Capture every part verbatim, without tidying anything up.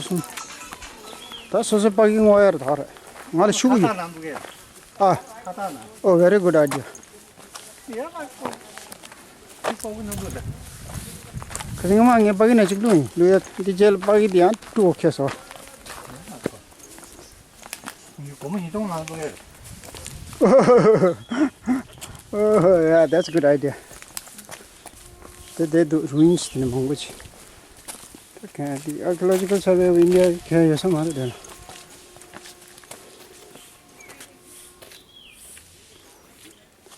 ད་སོ་སོ་པ་གི་ངོ་ཡར་ད་རེད། ང་ལ་ཤུགས་ཡོད། ཨ། ཨོ། very good idea། ཁ་སང་མ་ངས་པ་གི་ན་གཅིག་བླུགས་ཡིན། བླུགས་ཡ་འདི་རྗེས་ལ་པ་གི་འདི་ཡང་བླུགས་ཁེ་སོ། སྒོར་མོ་ཉིས་སྟོང་ནང་བླུགས་ཡ། Oh, yeah, that's a good idea. དེ་དེ་འདུག ruins དེ་ནི་མང་པོ་ཅིག་ད་ག་འདི་Archaeological Survey of India ག་ཡོད་ས་མ་རེད་དེ་ལ།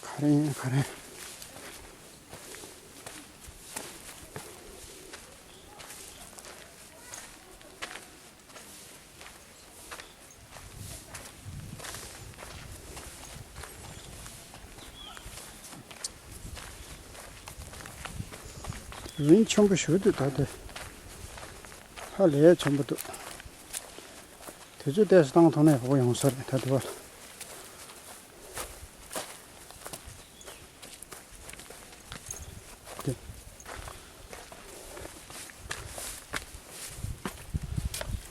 ག་རེ་ཡིན་ག་རེ། རིན་ཆེན་པོ་ཞིག་འདུག་ད་དེ་ཧ་ལས་ཆེན་པོ་འདུག་དེ་ཚོ་ཏོག་ཙམ་བཏང་ཐུབ་ན་ཡག་པོ་ཡོང་ས་རེད་ད་དེ་བ། དེ།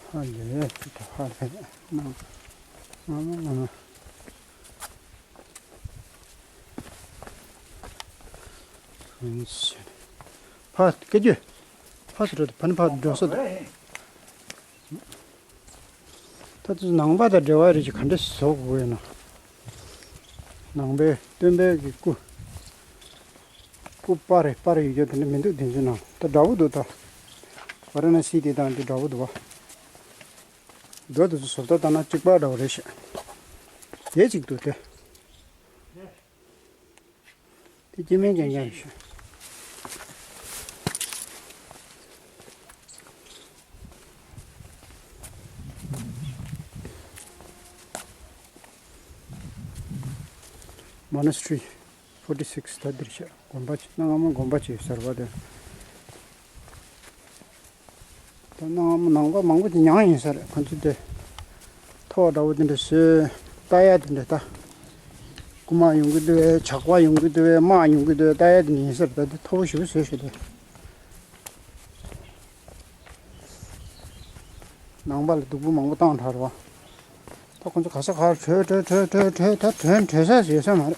ཧ་ལས་ཧ་ལས། ང་ང་ང་ང་། ཕ་སྐད་རྒྱུ། ཕ་སི་རོ་ཕ་ནི་ཕ་འགྲོ་ས་དང་། ད་དུ་ནང་པ་དང་འབྲེལ་བ་རེ་ཞིག་ག་འདྲ་བཟོ་དགོས་ཡོད་ན། ནང་པའི་སྟོན་པའི་གི་སྐུ། སྐུ་པར་རེ་པར་ཡོད་རྒྱུ་དེ་འདྲ་མི་འདུག་དེ་ཚོའི་ནང་ད་འདྲ་པོ་འདུག་ད། ཝ་ར་ཎ་སི་དེ་དང་དེ་འདྲ་པོ་འདུག་བ། འགྲོ་དུས་སུ་བཟོ་ལྟ་ལྟ་ན་གཅིག་པ་འདྲ་པོ་རེད་ཤག་དེ་གཅིག་འདུག་དེ། དེ་སྐྱེ་དམན་རྐྱང་རྐྱང་རེད་ཤག Monastery forty six ད་འདིར་ཤག་དགོན་པ་ཅིག་གནའ་སྔ་མོ་དགོན་པ་ཅིག་ཟེར་བ་དེ། ད་ནང་ནང་པ་མང་པོ་དེ་མྱང་ཡིན་ས་རེད། ཁོ་ཚོ་དེ་ཐོག་འདྲ་པོ་དེ་འདྲ་བཟོས་ལྟ་ཡ་དེ་འདྲ་ལྟ། རྐུ་མ་ཡོང་གི་འདུག་བས། ཇག་པ་ཡོང་གི་འདུག་བས། དམག་ཡོང་གི་འདུག་བས། ལྟ་ཡ་དེ་འདྲ་ཡིན་ས་རེད། ད་དེ་མཐོ་པོ་ཞེ་པོ་བཟོས་ཤག་དེ། ནང་པ་ལ་སྡུག་པོ་མང་པོ་བཏང་དྲགས་རེད་བ། ད་ཁོ་ཚོ་ག་ས་གར་བྲོས་བྲོས་བྲོས་བྲོས་བྲོས་ད་བྲོས་བྲོས་ས་ཡོད་ས་མ་རེད།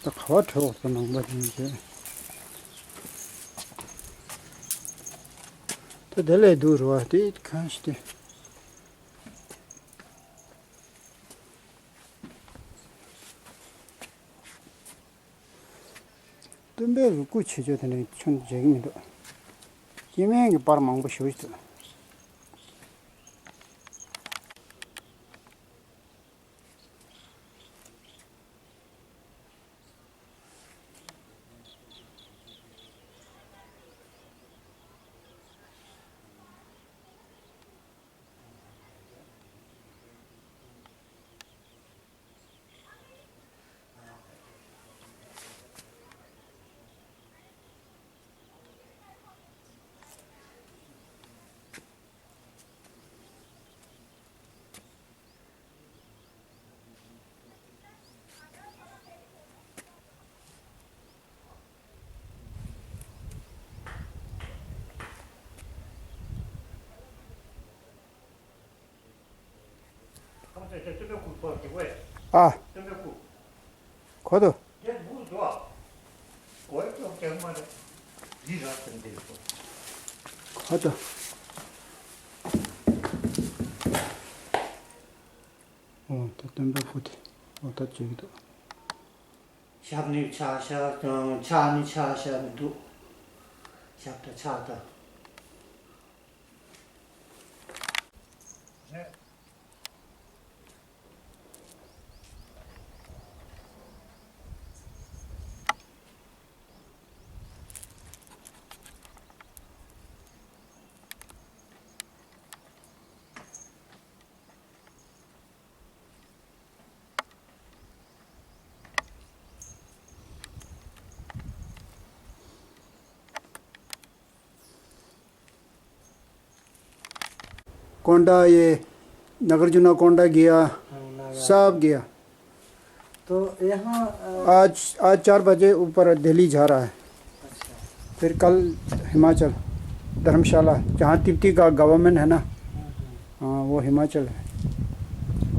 ད་ག་བ་བྲོས་འོང་ད་ནང་པ་དེ་ཚོས། ད་དེ་ལས་སྡུག་རེད་བ་དེ་གང་ཞིག་དེ། སྟོན་པའི་གི་སྐུ་ཆེ་ཆུང་དེ་འདྲ་ཁྱོན་མཇལ་གི་མི་འདུག་སྐྱེ་དམན་གྱི་པར་མང་པོ་ཞེ་པོ་ཅིག་འདུག་ཨ། གོ་ཐུབ། གོ་ཐུབ། ཨོ་ད་སྟོན་པའི་སྐུ་དེ་ཨོ་ད་བརྗོད་ཀྱི་འདུག་ཞབས་ནི་ཕྱག་ཞབས་ཕྱག་ནི་ཕྱག་ཞབས་འདུག་ཞབས་དང་ཕྱག་དང་། कोंडा, ये नागार्जुन कोंडा गया, सब गया। तो यहाँ, अ, आज, आज चार बजे ऊपर दिल्ली जा रहा है। अच्छा। फिर कल हिमाचल, धर्मशाला, जहाँ तिब्बती का गवर्नमेंट है ना, हम्म, हम्म। हाँ, वो हिमाचल है।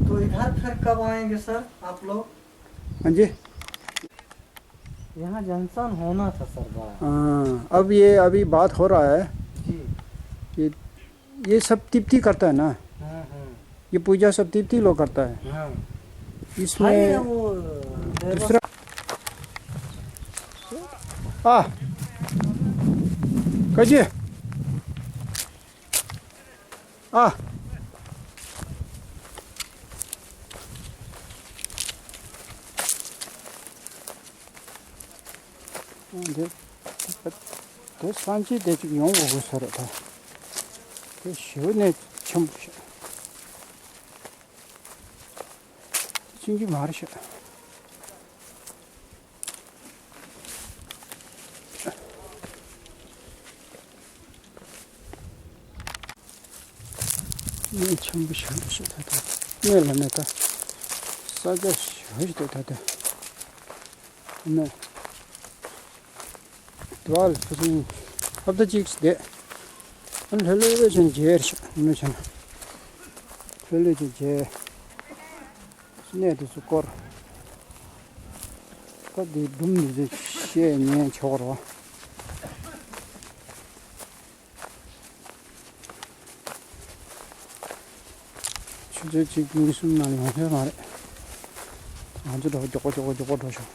तो इधर फिर कब आएंगे सर आप लोग? हाँ जी। यहाँ जंक्शन होना था सर, बड़ा। हाँ, अब ये अभी बात हो रहा है। जी। ये, ये सब तिब्बती करता है ना। हाँ, हाँ। ये पूजा सब तिब्बती लोग करता है। हाँ। इसमें भाई, वो दूसरा। आ। कहिए। आ। འདི། དེ་སང་ཅི་དེ་ཅིག་ཡོང་དགོས་དགོས་ས་རེད་ད། དེ་ཞེ་པོ་ནས་ཆེན་པོ་ཞིག་ཆིན་གྱི་མ་རེད་ཤག་གནས་ཆེན་པོ་ཞིག་རེད་ཤག་ད་ལྟ། གནས་ལ་གནས་ད། ས་ཆ་ཞེ་པོ་ཞིག་འདུག་ད་ལྟ། ནས། དུ་བ་ལ་ཕུ་སུན་ཧབ་ཏ་གཅིག་བསྡད། ཨ་ལྷོད་ལྷོད་ཅན་མཇལ་ཤག་ནུ་ཆེན། ལྷོད་ལྷོད་ཅན་མཇལ། གནས་དེ་ཚོ་སྐོར། ཁོ་དེ་སྒྲུང་འདི་ཚོ་བཤད་ཉན་ཆོག་རོ། ཆུ་ཚོད་གཅིག་གཉིས་གསུམ་ནང་ཡོང་ཤེས་མ་རེད། ང་ཚོ་འགྲོ་མགྱོགས་པོ་མགྱོགས་པོ་མགྱོགས་པོ་འགྲོ་ཤོག་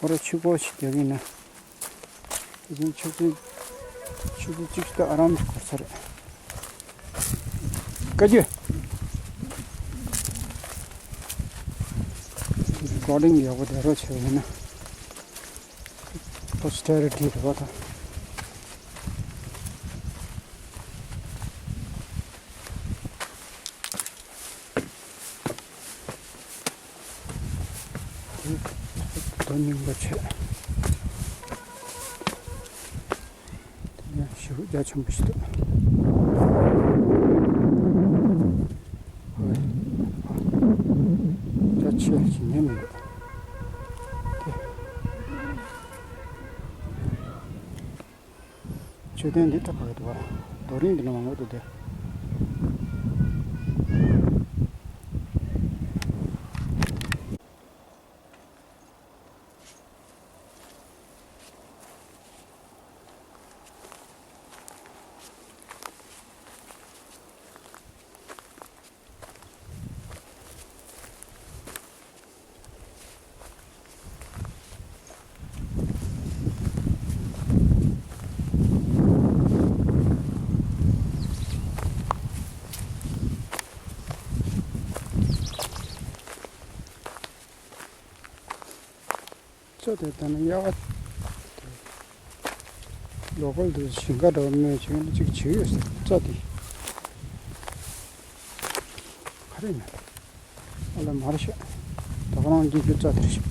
ཁོ་ར་ཆུ་ཀོ་ཞིག་རྒྱག་གིན་ན། དེ་བཞིན་ཆུ་ཚོད་ཆུ་ཚོད་གཅིག་ཏུ་ཨ་རམ་འགོར་ཚར་རེད། བཀའ་བརྒྱུད། རི་ཀོར་ཌིང་ཡག་པོ་བསྡད་རོགས་བྱས་ཡིན་ན། པོ་སི་ཊེ་རི་ཊི་རེད་པ་ད། དོ་སྙིང་པོ་བྱས། དེ་ནས་ཞེ་པོ་རྒྱ་ཆེན་པོ་ཞིག་འདུག་ཧོꯏ། རྒྱ་ཆེ་ཞིག་ཉན་མི་འདུག་དེ། མཆོད་རྟེན་འདི་ལྟ་བུ་འདུག་བ། རྡོ་རིང་འདི་ནས་མང་པོ་འདུག་སྟེ། ཅོ་དེ་ལྟ་ན་གཡའ་བ། ལོ་ཀལ་དུ་ཞིང་ཁ་འདྲ་བ་སྨོས་ཅིག་ཅིག་བྱེད་ཡོད་ས་རྩྭ་དེ། ག་རེ་ཡིན་ན། ཨ་ལ་མར་ཤ། ད་ག་རང་གི་རྒྱུ་རྩྭ་དེར་ཤ།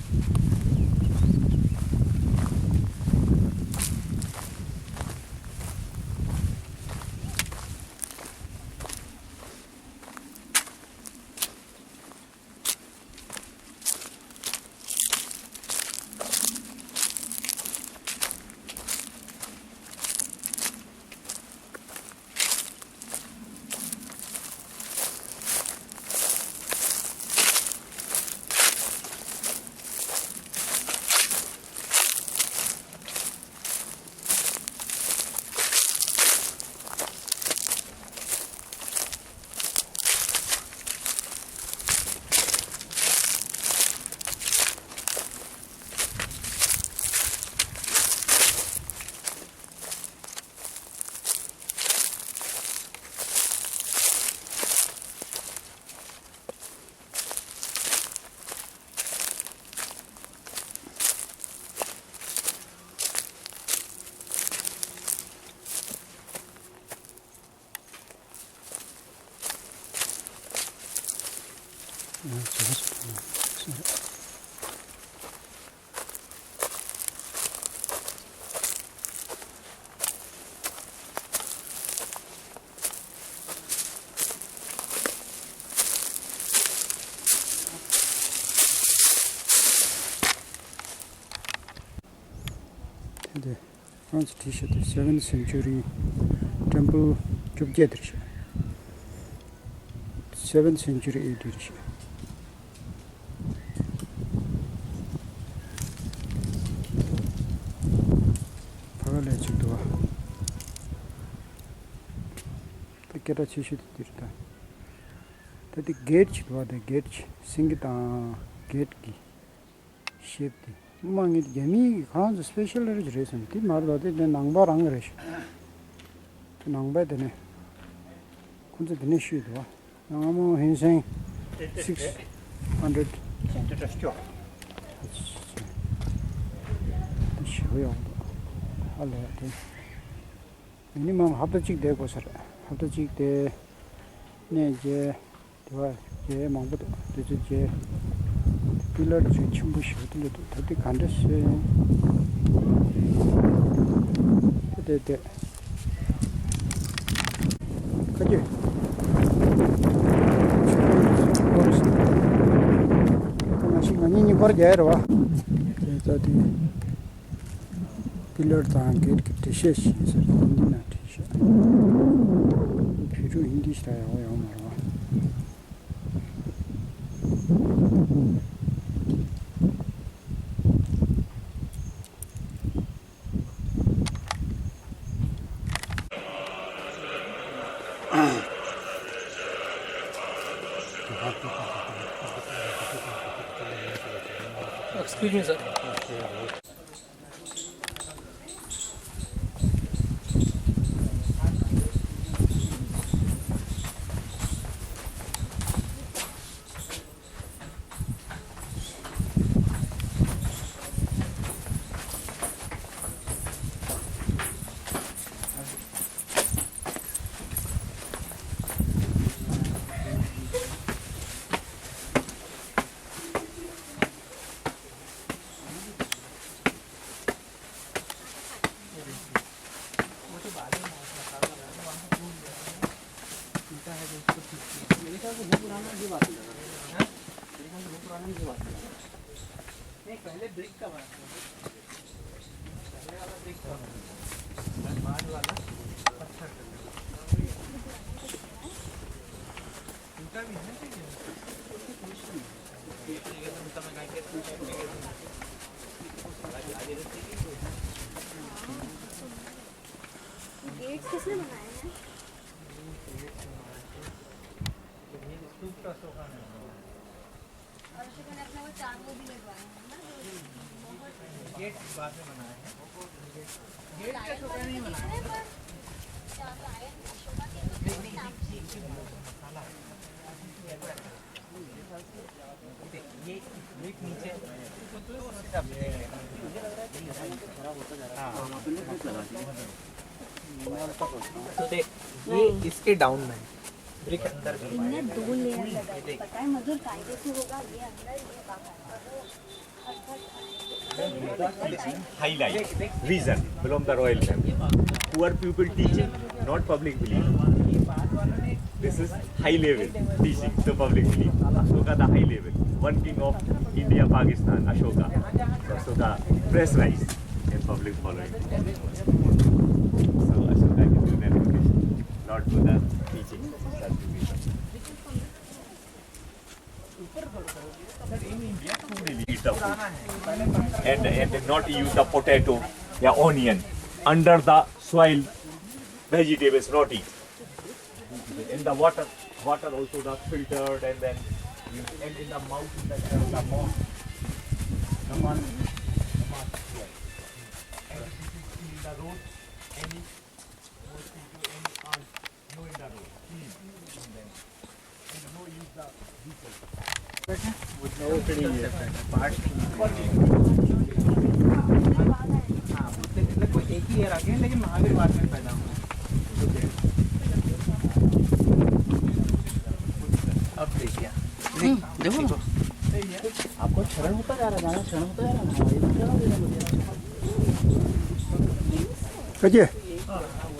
དེ་ང་ཚོ་བྲིས་ཤག་དེ་seventh century temple བཅོ་བརྒྱད་དེར་ཤག seventh century A D རེད་ཤག་ཕ་ག་ལས་ཅིག་འདུག་ཨ། ད་སྐད་གྲགས་ཆེ་ཤོས་དེ་འདི་རེད་ད། ད་དེ་གེ་ཊི་ཅིག་འདུག་ཨ། དེ་གེ་ཊི་ཅིག་སེང་གེ་དང་གེ་ཊི་གི་ཤེབ་དེ། མ་ངེད་རྒྱ་མི་གི་ཁོ་རང་ཚོ་སི་པེ་ཤལ་རེད་རེད་བསམ། དེ་མ་རེད་ད། དེ་དེ་ནང་པ་རང་གི་རེད་ཤག་དེ་ནང་པའི་དེ་ནས་ཁོ་ཚོ་དེ་ནས་ཤོད་འདུག་ཨ། སྔ་མོ་ཧུན་སེན་six hundred ཞེ་པོ་ཡོང་འདུག་ཧ་ལས་དེ། མི་ནི་མམ་ཧབ་ཏ་གཅིག་བསྡད་དགོས་ས་རེད། ཧབ་ཏ་གཅིག་དེ་ནས་རྗེས་དེ་བ་རྗེས་མང་པོ་འདུག་དེ་ཚོ་རྗེས་པི་ལར་ཚོ་ཆེན་པོ་ཞེ་པོ་དེ་འདྲ་འདུག་ད་དེ་ག་འདྲ་བཟོས་ཡོང་། དེ་དེ་དེ། ཁ་རྒྱུ། ང་ཞིག་ང་གཉིས་གཉིས་སྐོར་རྒྱག་ཡ་རེད་བ། དེ་ད་དེ། པི་ལར་དང་གེ་ཊི་གི་འགྲེལ་བཤད་ཞིག་ཡིན་ཟེར། ཧིན་དི་ནང་བྲིས་ཤག་བོད་ཕྲུག་ཧིན་དི་ཞིག་ད་ཡག་པོ་ཡོད་མ་རེད་བ། Excuse me, sir. Gate किसने बनाए हैं? और उसके मैंने अपने वो चार वो भी लगवाए हैं ना, जो बहुत गेट बाद में बनाए हैं। गेट का छोटा नहीं बनाया है। पर चार लाए हैं, अशोका के तो नहीं, नहीं, नहीं, नहीं, मसाला है। ये, ये नीचे। हाँ। तो देख, ये इसके डाउन में है। ब्रिक अंदर भी है। इनने दो लेयर लगा है, पता है मधुर, कायदे से होगा, ये अंदर, ये बाहर। High life, reason, belong the royal family. Poor people teaching, not public belief. This is high level teaching, so public belief. Ashoka the high level, one king of India, Pakistan, Ashoka. So Ashoka press rise and public following. So Ashoka is an advocation, not to the teaching. Eat the food. And, and not use the potato, yeah, onion. Under the soil, vegetables not eat. In the water, water also the filtered and then use, and in the mouth, in the, the mouth, the man, the man, yeah. And in the road, any mosquito, any ant, no in the road. Clean. And then हाँ, मतलब कोई एक ही ईयर आ गया, लेकिन महावीर बाद में पैदा हुआ। अब देखिए। देखो ना। आपको शरण होता जा रहा है, गाना शरण होता जा रहा है, हमारा ये तो क्या हो गया? ཨ་ཅེ།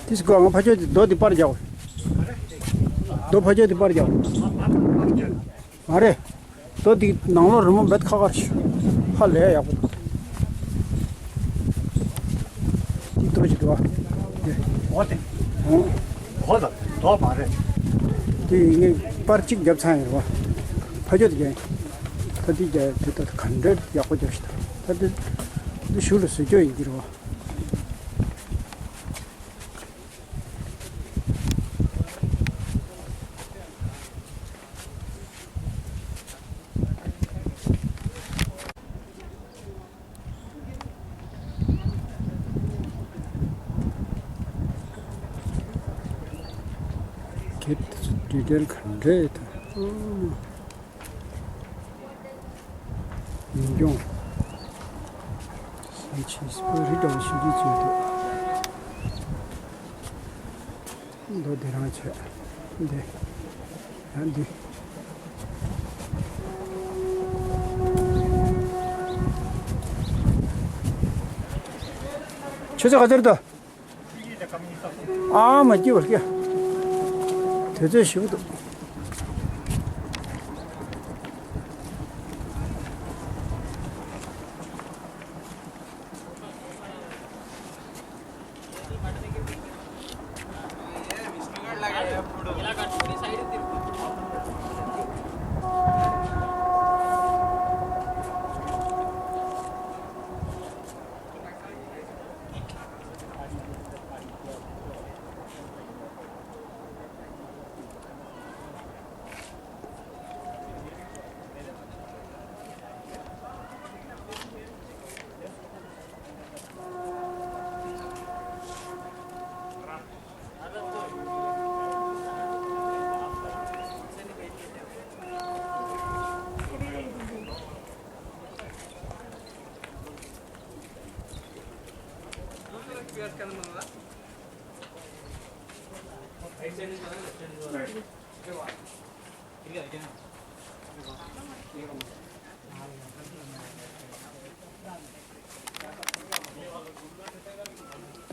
དེ་སྐོར་ང་ཕ་ཆོས་དེ་རྡོ་དེ་པར་རྒྱག་རྡོ་ཕ་ཆོས་དེ་པར་རྒྱག་མ་རེད། རྡོ་དེ་ནང་ལོགས་རི་མོ་འབེད་ཁག་ཁག་ཧ་ལས་ཡག་པོ་འདུག་ཅིག་ཏོ་ཅིག་འདུག་བ། འོ་དེ། འོ། འོ་ད་དོ་མ་རེད། དེ་ངས་པར་གཅིག་བརྒྱབ་ཚར་ཡིན་རེད་བ། ཕ་ཆོས་དེ་རྒྱག་ད་དེ་རྒྱག་དེ་ད་ག་འདྲ་ཡག་པོ་རྒྱབ་ཤི་ད། ད་དེ་འདི་གཞུག་ལ་བཟོ་རྒྱུ་ཡིན་གྱི་རེད་བ། ཁྱེད་ཚོ་ཌི་ཊེལ་ག་འདྲས་ད། ཡིན་ཀྱང་། སེམས་ཆེས་པོ་རི་འདྲ་བ་ཞིག་གིས་བཙུགས་འདུག་མདོ་འདི་རང་བྱས། འདི། ཡང་འདི། ཁྱོད་ཚོ་ག་ཚོད་འདུག་ཨ་མ་སྐྱིད་པར་སྐྱིད། དུས་ཚོད་ཞིབ་འདུག་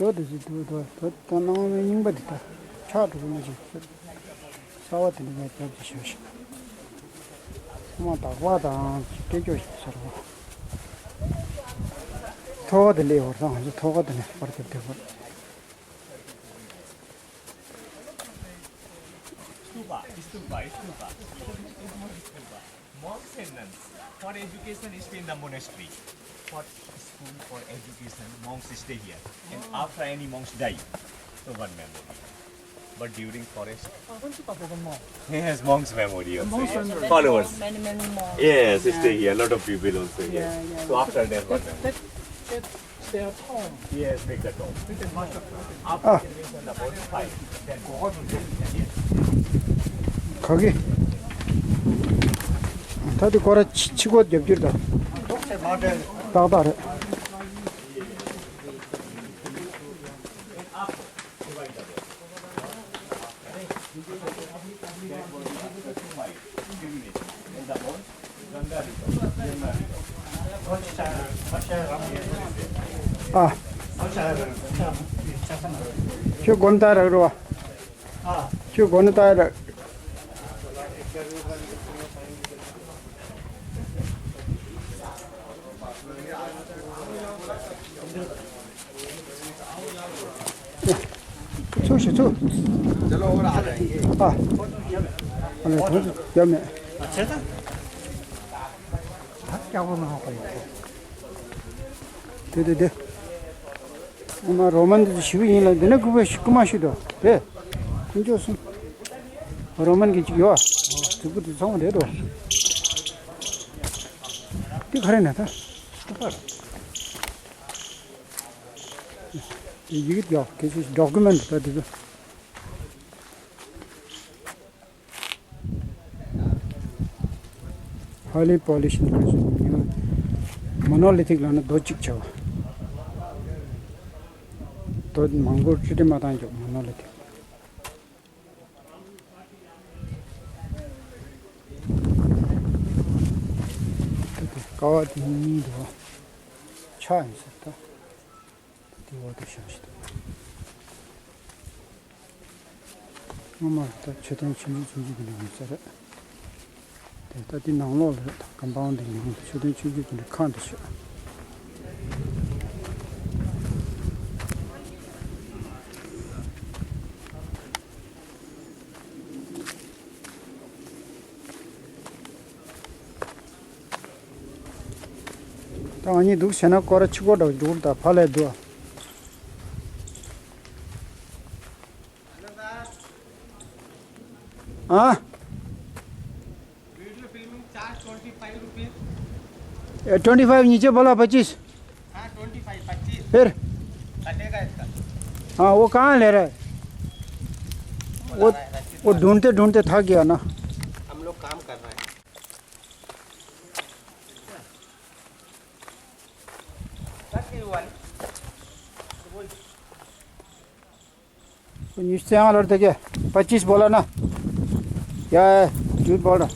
དོ་དེ་ཚོ་དུ་དོ་དོ་དང་སྣང་བའི་རྙིང་པ་དེ་དག་ཆག་འགྲོ་གི་མ་ཞིག་གསར་བ་དེ་འདྲ་ངས་རྒྱབ་ཀྱི་ཞོ་ཞིག་ཚང་མ་དག་པ་དང་སྐད་སྐྱོ་ཞིག་ཟེར་བ། ཐོག་དེ་ལས་བར་དང་ང་ཚོ་ཐོག་དེ་ནས་བར་རྒྱབ་བསྡད་པ། Stupa, stupa, stupa. Monks and nuns, for education, stay in the monastery. For school, for education, monks stay here. And after any monks die, so one memorial. But during forest, he has monks memorial. Monks memorial. Followers. Many, many monks. Yes, stay here. Lot of people also here. Yeah, yeah. So after death, one memorial. That, that, Yes, make the tomb. After cremation, the body fire, then go out to the. ག་གི། ད་དེ་ཁོ་ར་ཕྱི་ཕྱི་སྒོ་རྒྱབ་རྒྱུར་ད། ཏག་ཏག་རེད། ཨ། ཁྱོད་སྒོ་ནས་ལྟ་རག་རོ། ཁྱོད་སྒོ་ནས་ལྟ་རག་ཚུར་ཞིག་ཚུར། ཨ། ཨ་ལས་དོན་དུ་རྒྱབ་མེད། ད་སྐྱག་པ་མ་ཧོ་ཡོད། དེ་དེ་དེ། ཨ་མ་རོ་མན་དེ་ཞི་བ་ཡིན་ལ་འདི་ན་རྐུབ་པ་ཞིག་རྐུ་མ་ཞིག་འདུག་དེ། དེ་འཇོག་སོང་། རོ་མན་གྱི་ཅིག་ཡོད། དུས་པོ་དེ་ཚང་མ་རེད་དོ། དེ་ག་རེ་ན་ད། སྟུ་པར། ཡིག་ཡོད་གལ་སྲིད་ཌོ་ཀུ་མེན་ཊི་ད་དེ་ཚོ། ཧའི་ལི་པོ་ལིཤ་ནི་མོ་ནོ་ལི་ཐིག་ལ་ནི་རྡོ་གཅིག་བྱ་བ། རྡོ་མང་པོ་ཁྲི་ཁྲི་མ་བཏང་ཀྱོག་མོ་ནོ་ལི་ཐིག། ཀ་བ་དེ་གཉིས་འདུག་བ། ཆག་ཡིན་ཟེར་ད། དེ་འོག་ཏུ་བཞག་ཞིག་འདུག་སྔོན་མ་ད་མཆོད་རྟེན་ཆུང་ཆུང་ཆུང་ཆུང་དེ་འདྲ་ཡོད་ས་རེད། དེ་ད་དེ་ནང་ལོགས་ལ་རེད། ད་ཀམ་པའུན་དེ་ནང་དུ་མཆོད་རྟེན་ཆུང་ཆུང་དེ་འདྲ་ཁང་དེ་ཤོད། ད་ང་གཉིས་འདུག་བྱས་ན་སྐོར་ར་ཆུ་སྐོར་འདྲ་འགྲོ་གི་རེད། ད་ཕར་ལ་འདུག་ཨ། video filming charge twenty five rupees. ए, twenty five, नीचे बोला पच्चीस। हाँ, twenty five, पच्चीस। फिर? कटेगा इसका। हाँ, वो कहाँ ले रहा है? वो, वो ढूंढते ढूंढते थक गया ना। हम लोग काम कर रहे हैं। ཉི་ཤུ་རྩ་ལྔ་ལོར་དེ་གས་पच्चीस बोला ना। या, झूठ बोल रहा।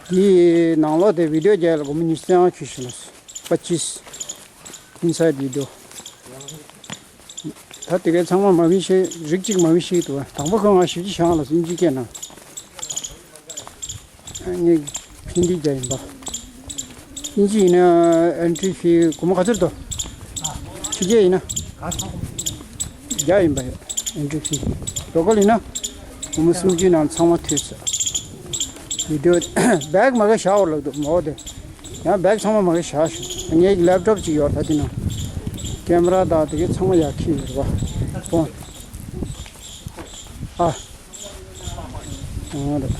འདིའི་ནང་ལོགས་དེ་བི་ཌིའོ་རྒྱག་ཡ་ལ་སྒོར་མོ་ཉི་ཤུ་རྩ་ལྔ་ཁྱེར་བཞིན་ལ། पच्चीस। Inside video། ད་དེ་གའི་ཚང་མ་མ་བི་ཤེས། རིགས་གཅིག་མ་བི་ཤེས་འདུག་དང་པོ་ཁོས་ང་ཞིབ་ཅིག་བྱང་ལ་ཨིན་ཇི་སྐད་ནང་། ངས་ཧིན་དི་རྒྱག་ཡིན་པ། ཨིན་ཇི་ཡིན་ན་entry fee སྒོར་མོ་ག་ཚོད་འདུག་ཕྱི་རྒྱལ་ཡིན་ན། བརྒྱ་ཡིན་པ་ཡོད། entry fee། ལོ་ཀལ་ཡིན་ན། སྒོར་མོ་སུམ་ཅུའི་ནང་ཚང་མ་མཐུད་ཚར། བི་ཌིའོ་བེག་མ་གི་བཞག་འོར་ལབ་འདུག་མོ་དེ། ཡང་བེག་ཚང་མ་མ་གི་བཞག་ཞུ། ངའི་ལེབ་ཊོབ་ཅིག་ཡོད་ད་དེ་ནང་། ཀེམ་ར་དང་དེ་གའི་ཚང་མ་ཡར་འཁྱེར་ཡོད་རེད་པ། ཕོན། ཨ། ཨ་རེད།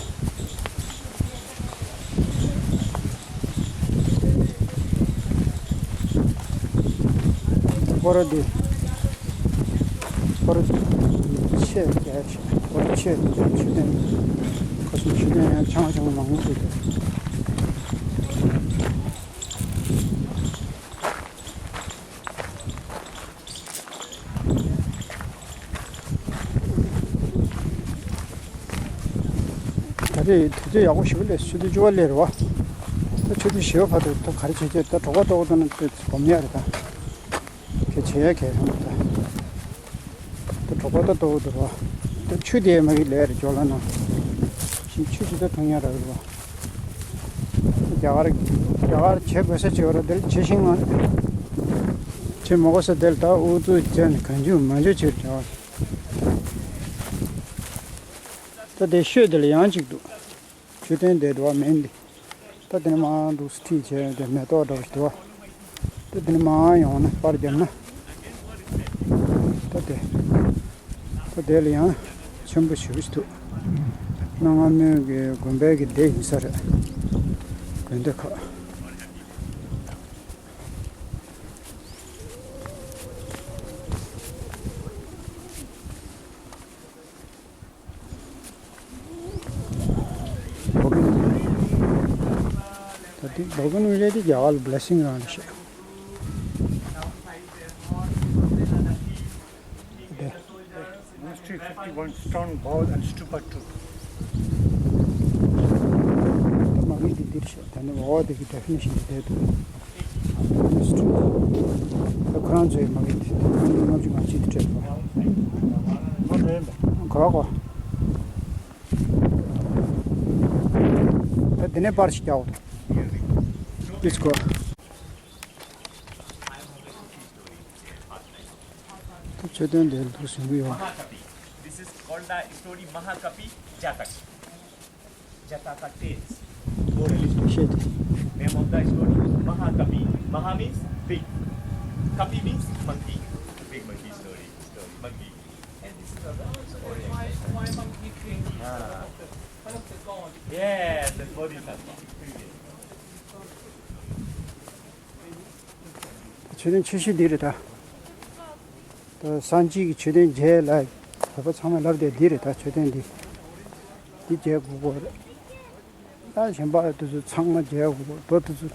སྐོར་ར་འདི། སྐོར་ར་ཆེ་རྒྱ་ཆེ། སྐོར་ར་ཆེ་རྒྱ་ཆེ་ལྡན། ཁོ་ཚོ་ཆུ་ལྡན་ཡང་ཆང་ཆང་མང་པོ་ཞིག་འདུག་ད་རེས་དུས་ཚོད་ཡག་པོ་ཞེ་པོ་སླེབས། ཆུ་ཚོད་བཅུ་པ་སླེབས་རེད་པ། ད་ཆུ་ཚོད་བཞི་པ་བར་དུ་ད་ག་རེ་བྱེད་ཆེད་ད་གྲོད་ཁོག་ལྟོགས་ན་དེ་སྒོམ་ཡག་རེད་ད། གལ་ཆེ་ཡ་གལ་ཡོང་ད། ད་གྲོད་ཁོག་ད་ལྟོགས་འདུག་པ། ད་ཆུ་དེ་མ་གི་ལས་རེད་ཇོ་ལ་ན། ཞིང་ཆུ་ཞིག་ད་འཐུང་ཡ་རག་རེད་པ། རྒྱ་གར་རྒྱ་གར་བྱེད་དགོས་ས་ཅིག་ཡོད་ར་དེར་བྱེད་ཤིང་ང་། བྱེད་མ་དགོས་ས་དེར་ད་ཨུ་ཚུགས་བྱས་ནས་གང་བྱུང་མ་བྱུང་བྱེད་རྒྱ་གར། ད་དེ་ཤོད་དེ་ལ་ཡང་གཅིག་འདུག་མཆོད་རྟེན་དེ་འགྲོ་བ་མིན་འདི། ད་དེ་ནས་མར་འདུག་སེ་ཁྲིད་བྱས་དེ་མེ་ཏོག་འདྲ་བོ་ཞིག་འདུག་ད་དེ་ནས་མར་ཡོང་ན་པར་བརྒྱབ་ན། ད་དེ། ད་དེ་ལ་ཡང་ཆེན་པོ་ཞེ་པོ་ཞིག་འདུག་སྣང་ངམ་མོན་གྱི་དགོན་པའི་གི་སྡེ་ཡིན་ས་རེད། དགོན་སྡེ་ཁག་ད་དེ་བོ་གན་ཝི་ལེ་དེ་རྒྱ་གར་ལ་བྷི་ལེ་སིང་རང་རེད་ཤག་དེ། Monastery fifty-one stone bowl and stupa two. ད་མ་གི་དེ་འདིར་ཤག་ད་ནི་འོ་དེ་གི་definition དེ་འདྲ་འདུག་ད་ཁོ་རང་ཚོའི་མ་གི་དེ་ལྔ་བཅུ་ང་གཅིག་དེ་སྤྲད་པ། གོ་གོ། ད་དེ་ནས་པར་ཞིག་རྒྱག་འོ། Let's go. ད་མཆོད་རྟེན་དེ་འདུག་ཟིན་གི་ཡོད། Mahakapi. This is called the story Mahakapi Jatak. Jataka tales. Moral story. Shit. Name of the story Mahakapi. Maha means big. Kapi means monkey. Big monkey story. Story. Monkey. And this is also why, why monkey king? Ah. One of the god. Yes, the bodhisattva. མཆོད་རྟེན་ཆེ་ཤོས་འདི་རེད་ད། ད་སངས་རྒྱས་ཀྱི་མཆོད་རྟེན་བརྒྱད་ལ་བོད་པ་ཚང་མས་ལབ་བསྡད་འདི་རེད་ད། མཆོད་རྟེན་འདི། འདི་བརྒྱད་དགུ་པོ་རེད། ད་གཞན་པ་དེ་ཚོ་ཚང་མ་མཇལ་དགོས། རྡོ་དེ་ཚོ་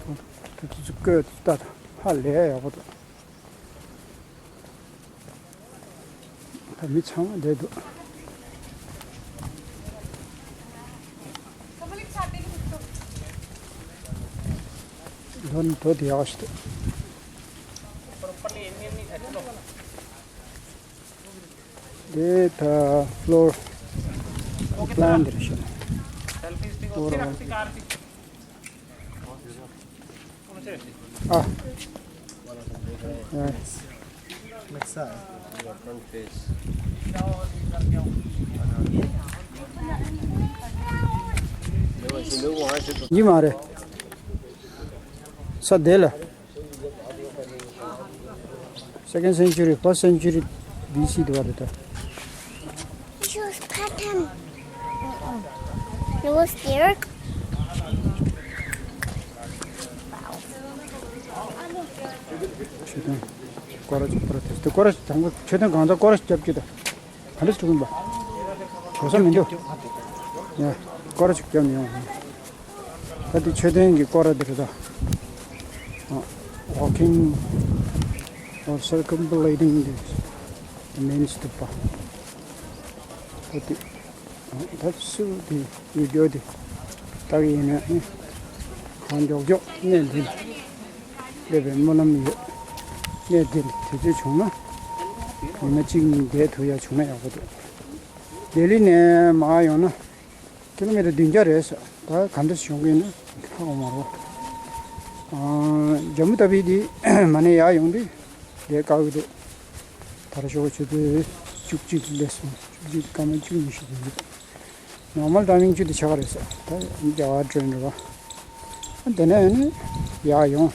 དེ་ཚོ་བརྐོས་ད་ཧ་ལས་ཡག་པོ་འདུག་ད་མི་ཚང་མ་བསྡད་འདུག་རྡོ་ནི་རྡོ་དེ་ཡག་ཞིག་འདུག་དེ་ད་ཕློར་པི་ལན་དེ་རེད་ཤག་ཨ། ཡ། ཡིན་མ་རེད། ས་དེ་ལ། Second century, first century B C དུ་བ་རེད་ད། She was cut him. He was scared. མཆོད་རྟེན་སྐོར་ར་ཅིག་པར་དེ་སྐོར་ར་དང་པོ་མཆོད་རྟེན་གང་ཚ་སྐོར་ར་ཅིག་རྒྱབ་ཀྱི་ད། ག་འདྲ་བྱུང་བ། བྱོ་ས་མི་འདུག་ཡ། སྐོར་ར་ཅིག་རྒྱབ་ནས་ཡོང་། ད་དེ་མཆོད་རྟེན་གྱི་སྐོར་ར་དེ་རེད་ད། Walking or circumambulating the main stupa. ད་དེ་ད་སུ་དེ་བི་ཌི་ཡོ་དེ་ལྟ་གི་ཡིན་ན་ནི། གང་མགྱོགས་མགྱོགས་གནས་འདི་ལ་སླེབས་པའི་སྨོན་ལམ་ཡོད། གནས་འདི་ལ་དུས་ཚོད་བྱུང་ན་ཉི་མ་གཅིག་གཉིས་བསྡད་ཐུབ་ཡ་བྱུང་ན་ཡག་པོ་འདུག་ལྡི་ལི་ནས་མར་ཡོང་ན། ཀི་ལོ་མི་ཊར་བདུན་བརྒྱ་རེད་ཟེར། ད་ག་འདྲ་བྱུང་གི་ན་ཧ་གོ་མ་རེད། ཨ། ཇམ་མུ་ཏ་བི་འདི་མ་ནས་ཡར་ཡོང་དུས་ལས་དཀའ་གི་འདུག་ད་ར་ཞོགས་ཆུ་ཚོད་བཅུ་གཅིག་སླེབས་སོང་། བཅུ་གཅིག་སྐར་མ་བཅུ་ཉི་ཤུ་ཡིན་འདུག་ནོར་མལ་ཊའི་མིང་བཅུ་དེ་ཆགས་རེད་ཟེར། ད་རྒྱ་གར་ཊེན་རེད་པ། དེ་ནས་ནི་ཡར་ཡོང་།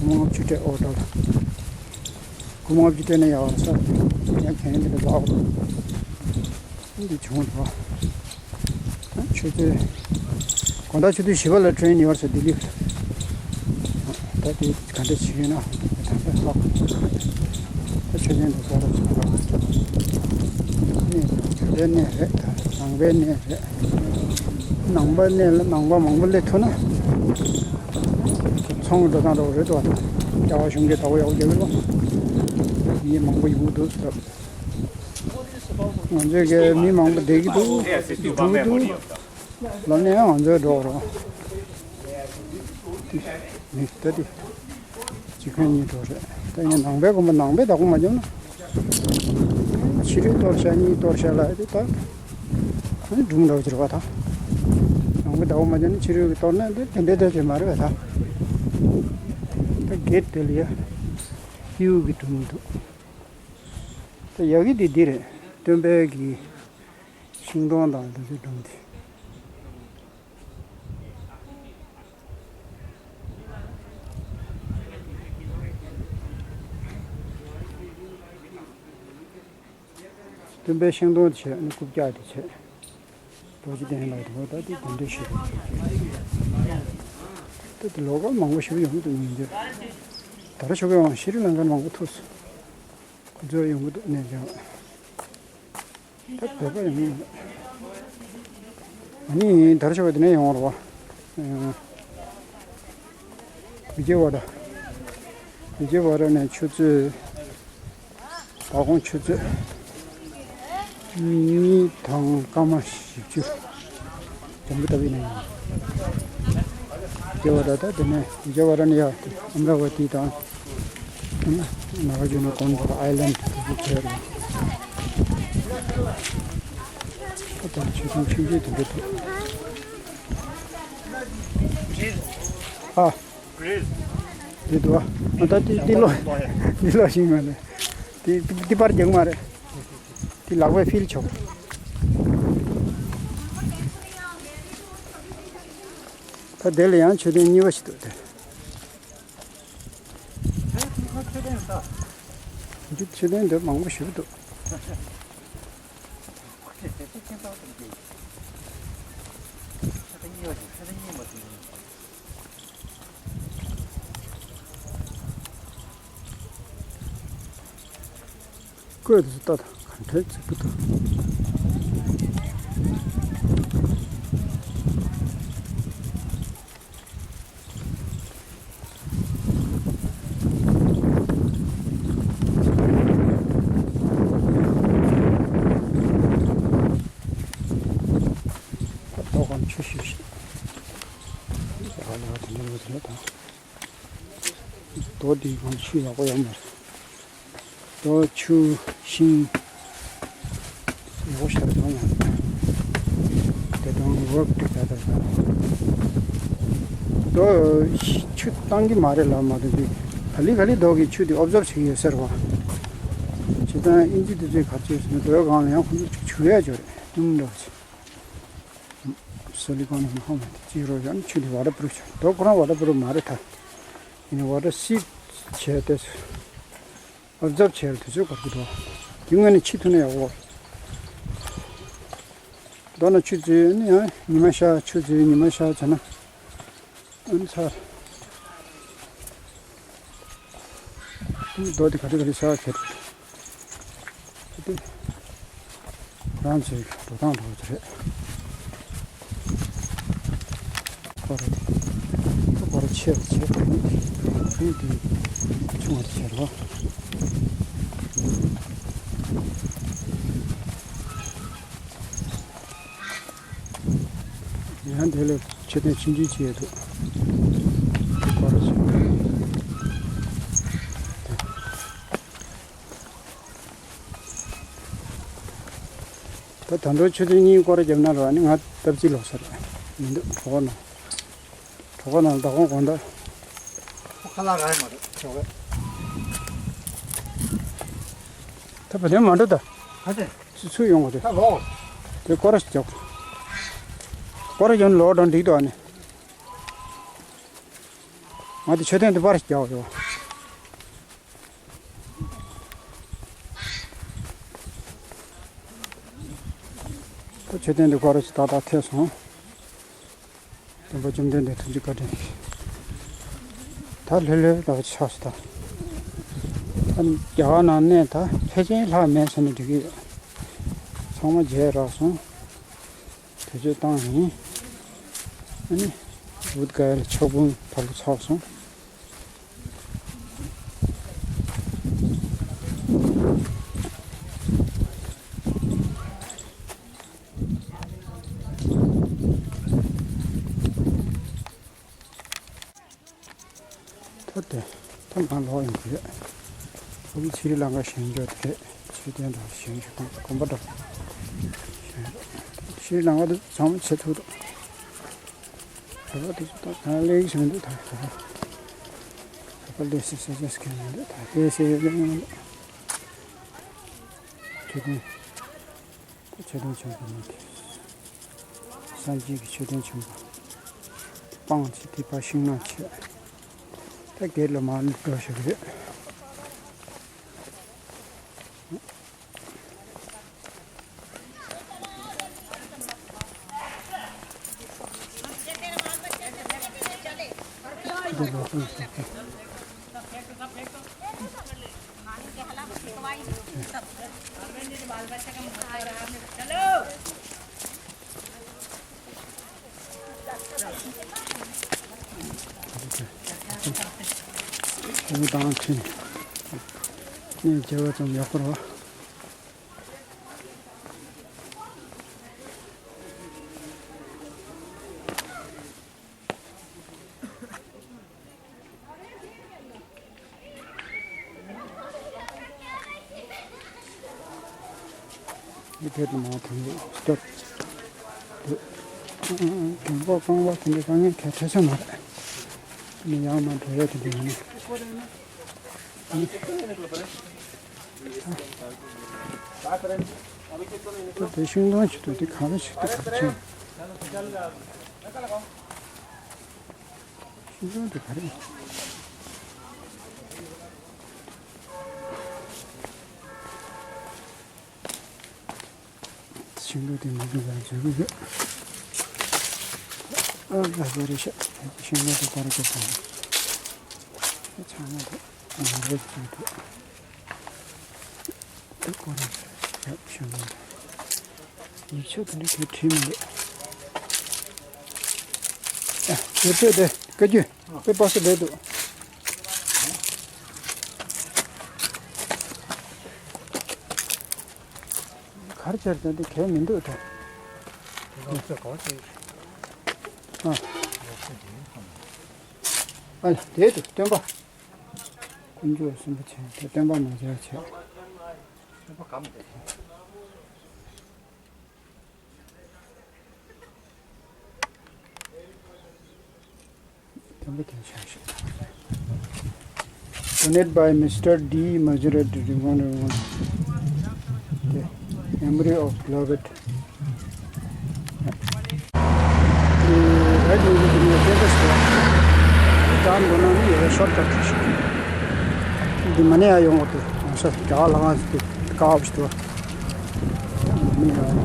སྒོར་མོ་ལྔ་བཅུ་སྤྲད། ཨོ་ཊོ་ལ། སྒོར་མོ་ལྔ་བཅུ་སྤྲད་ན་ཡག་པ་རེད་ཟེར། ཡང་གན་དེ་འདྲ་ལབ་འདུག་འདི་བྱུང་འདུག་ཆུ་ཚོད། དགོང་དག་ཆུ་ཚོད་བཞི་པ་ལ་ཊེན་ཡོད་ཟེར། ལྡི་ལི། ད་དེ་ག་འདྲ་བྱེད་ཀྱི་ན་ད་ལྟ་ཧ་གོ་མ་སོང་། ད་ཆུ་ཚན་དུ་གསར་པ་ཞིག་གནས་ཆུ་ཚན་གནས་རེད། ད་ནང་པའི་གནས་རེད། ནང་པ་གནས་ལ་ནང་པ་མང་པོ་སླེབས་ཐུབ་ན། ཚོང་འགྲོ་སྟངས་འདྲ་བོ་རེད་འདུག་ད་རྒྱ་གར་གཞུང་གིས་བདག་པོ་ཡག་པོ་རྒྱག་གི་རེད་པ། མི་མང་པོ་ཡོང་གི་འདུག་ཟེར། ང་ཚོའི་གི་མི་མང་པོ་བསྡད་ཀྱི་འདུག་འགྲོ་གི་འདུག་ལམ་ནས་ང་ཚོའི་འགྲོ་རོགས། མི་ལྟ་དེ། གཅིག་ཁོན་གཉིས་འགྲོ་རེད། ད་ཡིན་ནང་པའི་དགོན་པ་ནང་པའི་བདག་པོ་མ་བྱུང་ན། ཕྱི་རོལ་གཏོར་བྱ་གཉིས་གཏོར་བྱ་ལ་དེ་ད། ཨ་ནི་སྒྲུང་འདྲ་བོ་ཅིག་རེད་པ་ད། ནང་པའི་བདག་པོ་མ་བྱུང་ན་ཕྱི་རོལ་གྱི་གཏོར་ན་དེ་དེ་འདྲའི་བདག་ཅིག་མ་རེད་པ་ད། ད་གེད་དེ་ལ་ཡ། ཧིའུ་གི་སྒྲུང་འདུག་ད་ཡ་གི་དེ་འདི་རེད། སྟོན་པའི་གི་ཤིང་སྡོང་དང་འདི་ཚོའི་སྒྲུང་དེ། སྟོན་པའི་ཤིང་སྡོང་དེ་བྱས། ཨ་ནི་རྐུབ་བཀྱག་དེ་བྱས། རྡོ་རྗེ་གདན་ལ་དེ་ད་དེ་དེ་འདྲ་ཞིག་རེད། ད་དེ་ལོ་ཀལ་མང་པོ་ཞིག་ཡོང་གི་འདུག་ཉིན་རྒྱབ། ད་ར་ཞོགས་ཀ་ཡོང་ཤྲི་ལང་ཀར་མང་པོ་ཐུག་སོང་། ཁོ་ཚོ་ཡོང་གི་འདུག་གནས་ཀྱང་། ད་བོད་པ་ཡོང་གི་འདུག་ཨ་ནི་ད་ར་ཞོགས་ཀ་དེ་ནས་ཡོང་བ་རེད་པ། ཨ། བི་ཇེ་ཝ་ཌ། བི་ཇེ་ཝ་ཌ་ནས་ཆུ་ཚོད། ད་དགོང་ཆུ་ཚོད་གཉིས་དང་སྐར་མ་བཞི་བཅུ། དང་པོ་ལྟ་བུ་ཡིན་ན། བི་ཇེ་ཝ་ཌ། ད་དེ་ནས་བི་ཇེ་ཝ་ཌ་ནས་ཡར་ཨ་མ་ར་ཝ་ཏི་དང་། ནཱ་གཱར་ཇུ་ན་ཀོན་ཌ་ཨའི་ལེན་ཌི་དེ་ཚོ་ཕེབས་རེད། ད་ཆུ་ཚོད་ཆུང་ཆུང་དེ་འདྲ་འདུག་ཨ། འདི་འདུག་ཨ། ད་འདི་འདི་ལོ། འདི་ལོ་ཞིག་མ་རེད། འདི་འདི་པར་རྒྱག་མ་རེད། འདི་ལག་པས་ཕིལ་ཆོག་ད་དེ་ལ་ཡང་མཆོད་རྟེན་གཉིས་པ་ཞིག་འདུག་སྟེ། འདི་མཆོད་རྟེན་འདི་མང་པོ་ཞིག་འདུག་བཀོད་དེ་ཚོ་ལྟ་དང་། ག་འདྲའི་རྫིག་པོ་འདུག་ཆུ་ཤུ་ཤུ། ཡག་ལ་དེ་འདྲ་དེ་འདྲ་དང་། རྡོ་འདི་གང་ཆུ་ཡག་པོ་ཡོད་མ་རེད། རྡོ་ཆུ་ཤིང་ཡག་པོ་ཞེ་དྲག་ཡོང་ཡང་། དེ་དང་རོགས་ཀྱི་ད་ལྟ་རྡོ་ཆུ་བཏང་གི་མ་རེད་ལབ་མ་རེད་འདི། ག་ལེ་ག་ལེ་རྡོ་གི་ཆུ་དེ་ཨོབ་ཛོབ་བྱེད་ཀྱི་ཡོད་ཟེར་བ། བྱས་ཙང་ཨིན་ཇི་དེ་ཚོས་ག་རེ་བྱས་ཟེར་ན་རྡོའི་སྒང་ལ་ཡང་ཁོ་ཚོ་ཆུ་ཆུ་ཡ་ཅོ་རེད་སྣུམ་འདྲ་བ་ཅིག་སོ་ལི་ཀོན་ནི་ཧོ་མ་དེ་ཅི་རོ་ཡང་ཆུ་དེ་ཝ་ཊར་པུ་རུབ་ཆོག་རྡོ་ཁོ་རང་ཝ་ཊར་པུ་རུབ་མ་རེད་ད། ཡིན་ནའི་ཝ་ཊར་སིད་བྱས་ཏེ་ཨོབ་ཛོབ་བྱས་ལ་དུས་ཚོད་འགོར་གི་འདུག་དེ་སྔོན་ནས་ཕྱི་ཐུག་ན་ཡག་པོ། མདོར་ན་ཆུ་འཛུལ་ནི་ཡང་ཉི་མ་ཤར་ཆུ་འཛུལ་ཉི་མ་ཤར་བྱས་ན། ཨ་ནི་ཚར། རྡོ་དེ་ག་རེ་ག་རེ་ཤར་ཁྱེར། དེ་རང་ཚོའི་འགྲོ་སྟངས་འགྲོ་གི་རེད། སྐོར་ར་སྐོར་ར་ཆེ་རུ་ཆེ་རུ་ནི་དེ་ཆུང་བ་ཆེ་རུ། ཡང་དེ་ལ་མཆོད་རྟེན་ཆུང་ཆུང་ཅིག་ཡོད་འདུག་དེ་སྐོར་ར་ཆེ། ད་ད་དུང་མཆོད་རྟེན་གཉིས་སྐོར་ར་བརྒྱབ་ན་རོ་ཨ་ནི་ང་སྟབས་གཅིག་ལོག་ས་རེད། མི་འདུག་གྲོགས་པོ་ནང་། གྲོགས་པོ་ནང་བདག་དབང་དགོངས་དག་ཁ་ལག་རག་མ་འདུག་གྲོགས་པོ། ད་བུ་དེ་མ་འགྲོ་ད། ག་ཚད། སུ་སུ་ཡོང་བ་དེ། ད་ལོག་དེ་སྐོར་ར་ཞིག་རྒྱག་སྐོར་ར་ཡོང་ལོག་འགྲོ་འགྲིག་འདུག་ཨ་ནི། ང་དེ་མཆོད་རྟེན་དེ་པར་ཞིག་རྒྱག་ཡོད། ད་མཆོད་རྟེན་འདི་སྐོར་ར་ཞིག་ཏག་ཏག་ཐེབས་སོང་། སྟོན་པ་བཅོམ་ལྡན་འདས་ཐུགས་རྗེ་བཀའ་དྲིན་གྱིས། ད་ལྷོད་ལྷོད་ལ་ཆགས་སོང་ད། ཨ་ནི་རྒྱ་གར་ནང་གནས་ད་ཕལ་ཆེར་ལྷག་མེད་ཟེར་ན་འགྲིག་གི་ཡོད། ཚང་མ་མཇལ་རག་སོང་། དུས་ཚོད་བཏང་ཡིན། ཨ་ནི་བུདྡྷ་ག་ཡ་ལ་ཕྱག་འབུམ་ད་ལོ་ཚོགས་སོང་། ད་དེ་ད་མ་ལོག་ཡིན་གྱི་རེད། ཨ་ནི་ཤྲི་ལང་ཀ་བཞེངས་ཕྱོགས་དེ་རེད། མཆོད་རྟེན་འདྲ་བཞེངས་ཤིག་དང་དགོན་པ་འདྲ་བཞེངས་རེད། ཤྲི་ལང་ཀ་དེ་ཚང་མ་ཆེ་ཐུག་འདུག་ག་པར་དེ་ཚོ་ད་ག་ལེགས་བཞེངས་འདུག་ད་ག་པར་ག་པར་ལས་སི་སི་ཅེས་ཁེ་མི་འདུག་ད་ལས་སི་ཡོད་ལས་མི་འདུག་མཆོད་རྟེན། མཆོད་རྟེན་ཆེན་པོ་ནི་དེ། སངས་རྒྱས་ཀྱི་མཆོད་རྟེན་ཆེན་པོ། སྤང་ཆེ་ཐིགས་པ་ཤིང་ནགས་ཆེ། ད་སྒེར་ལ་མར་འགྲོ་ཞིག་རེད། འདི་ལོ་ཀུན་སོགས་ཀྱི། ཁོང་དང་ཕྱིན། ནས་མཇལ་བ་ཙམ་ཡག་པོ་རེད་བ། འདི་དེ་དུ་མ་དང་གི་སྐྱོར། དེ་མགོ་རྐང་པ་དེ་འདྲ་དཀའ་ངལ་གལ་ཆེ་ས་མ་རེད། ནི་ཡང་མ་འགྲོ་ཡ་དེ་འདྲ་ཡིན་ན། དེ་ཤིང་སྡོང་ཞིག་འདུག་དེ་གང་རེ་ཞིག་འདུག་ག་ཅིང་། ཤིང་སྡོང་དེ་ག་རེ། ཤིང་སྡོང་དེ་མི་འདུག་ལ་འཇོག་གི་ཡོད། ཨ་ལ་ཟེར་རེ་ཤ། ཤིང་སྡོང་དེ་ག་རེ་ག་ཚང་། ཆང་ན་དེ་ང་རེ་ཞིག་འདུག་དེ་ཁོ་རང་ཡག་བྱུང་ཡོད། ཡིག་ཆ་དེ་འདྲ་གས་བྲིས་མི་འདུག་ཨ་ཡོད་ཚད་དེ་བཀའ་བརྒྱུད་དཔེ་པ་སེ་ལས་འདུག་གར་བྱར་དེ་འདྲ་གས་མི་འདུག་ད། ལོ་ཚོད་གོ་ཚོད། ཨ། ཨ་ལ་དེ་དུ་སྟོན་པ། དཀོན་མཆོག་གསུམ་པོ་ཆེ་དེ་སྟོན་པ་མ་བྱ་བྱ། སྟོན་པ་གམ་དེ། སྟོན་པ་དེ་ཆ་ཞིག Donate by Mister D Maserati, one one one. The memory of beloved. རེད་ཡིན་གྱི་འདུག་ནས་སྐད་ཆ་ཞིག་ལ། ད་འགྲོ་ན་ནི་ཡོད་ཤོར་ཀ་ཊི་ཞིག་འདི་མ་ནས་ཡ་ཡོང་བ་དུ་ཡོང་ས་རྒྱ་ལ་ང་ཚོ་དཀའ་བ་ཞིག་འདུག་མ་ནས་ཡ་ཡོང་།